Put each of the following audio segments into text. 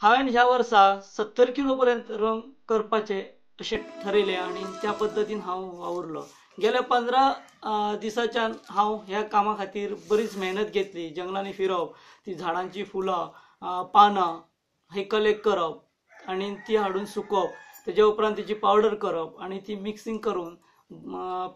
हांवें ह्या वर्सा 70 किलो पर्यंत रंग करपाचे अशें ठरयलें आनी त्या पद्दतीन हांव वावुरलो. गेल्या 15 दिसाच्यान हांव ह्या कामा खातीर बरीच मेहनत घेतली. जंगलांनी फिरप, ती झाडांची फुलां पानां हे कलेक्ट करप आनी ती हाडून सुकोवप, तेज्या उपरांत तेची पावडर करप आनी ती मिक्सिंग करून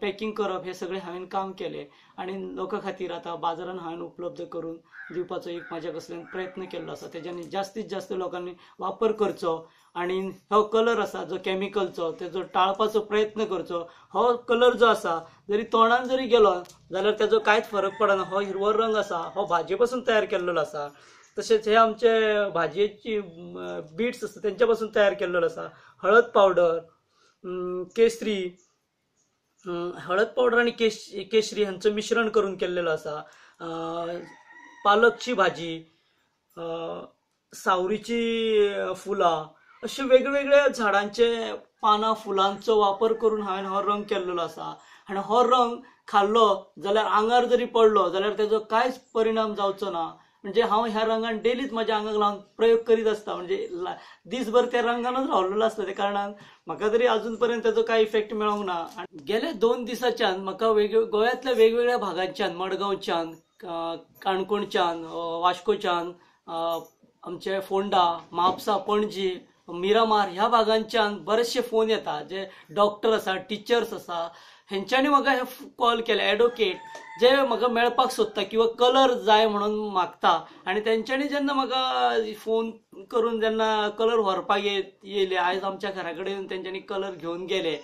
पॅकिंग करप, हे सगळें हांवें काम केलें आनी लोकां खातीर आतां बाजारान हांवें उपलब्ध करून दिवपाचो एक म्हाज्या कसल्यान प्रयत्न केल्लो आसा. तेज्यानी जास्तीत जास्त लोकांनी वापर करचो आनी हो कलर आसा जो केमिकलचो तेजो टाळपाचो प्रयत्न करचो. हो कलर जो आसा जरी तोंडान जरी गेलो जाल्यार तेजो कांयच फरक पडना. हो हिरवो रंग आसा हो भाजये पासून तयार केल्लो आसा. तशेंच हे आमचे भाजयेची बिट्स आसा तेंच्या पासून तयार केल्लो आसा. हळद पावडर, केसरी, हळद पावडर आनी केशरी हांचो मिश्रण करून केल्लेलो आसा. पालकची भाजी, सावरीची फुलां, अशे वेगवेगळ्या झाडांचे पानां फुलांचो वापर करून हांवें हो रंग केल्लो आसा. आनी हो रंग खाल्लो जाल्यार आंगार जरी पडलो जाल्यार तेजो कांयच परिणाम जावचो ना. म्हणजे हांव ह्या रंगान डेलीच म्हाज्या आंगाक लावन प्रयोग करीत आसता. म्हणजे दीसभर त्या रंगानच रावलेलो आसता. त्या कारणान म्हाका तरी अजून पर्यंत तेजो कांय इफेक्ट मेळोंक ना. आनी गेल्या 2 दिसाच्यान म्हाका गोंयांतल्या वेगवेगळ्या भागांच्यान, मडगांवच्यान, काणकोणच्यान, वास्कोच्यान, आमचे फोंडा, म्हापसा, पणजी, मिरामार ह्या भागांच्यान बरेचशे फोन येता. जे डॉक्टर आसा, टिचर्स आसा, हेंच्यांनी म्हाका हे कॉल केले. एडवोकेट जे म्हाका मेळपाक सोदता किंवा कलर जाय म्हणून मागता आनी तेंच्यांनी जेन्ना म्हाका फोन करून जेन्ना कलर व्हरपाक येयले, आयज आमच्या घरा कडेन तेंच्यांनी कलर घेवन गेले.